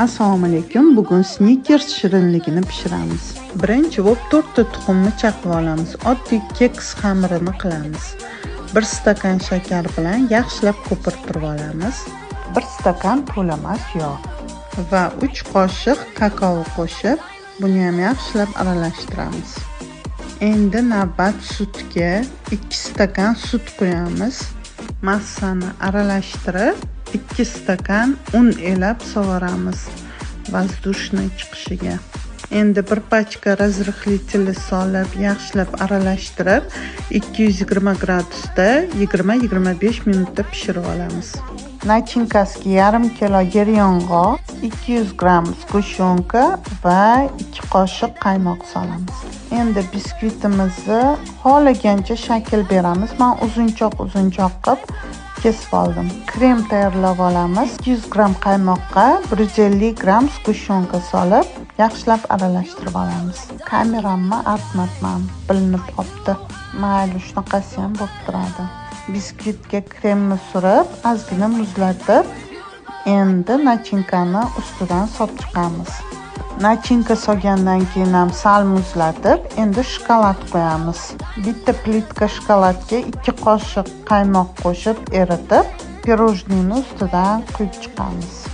Assalomu alaykum. Bugun Snickers shirinligini pishiramiz. Birinchi bo'lib 4 ta tuxumni chaqib olamiz. Oddiy keks xamirini qilamiz. 1 stakan shakar bilan yaxshilab ko'pirtirib olamiz. 1 stakan to'lamas yog' va 3 qoshiq kakao qo'shib, buni ham yaxshilab aralashtiramiz. Endi navbat sutga. 2 stakan sut quyamiz. Massani aralashtirib, 2 stakan un elab sovoramiz воздушный chiqishiga. Endi bir pachka разрыхлитель solib, yaxshilab aralashtirib, 220 gradusda 20-25 minutda pishirib olamiz. Начинка siga yarim kilo yer yong'oq, 200 gramm сгущёнка va 2 qoshiq qaymoq solamiz. Endi biskvitimizni xohlagancha shakl beramiz. Men uzunchoq uzunchoq qilib kesib oldim. Krem tayyorlab olamiz. 200 gramm qaymoqqa 150 gramm сгущёнка solib, yaxshilab aralashtirib olamiz. Kameramni artmabman, bilinib qolibdi. Mayli, shunaqasi ham bo'lib turadi. Biskvitga kremni surib, ozgina muzlatib, endi начинка ni ustidan solib chiqamiz. Начинка solgandan keyin ham sal muzlatib, endi shokolad qo'yamiz. Bitta plitka shokoladga 2 qoshiq qaymoq qo'shib eritib, пирожный ni ustidan quyib chiqamiz.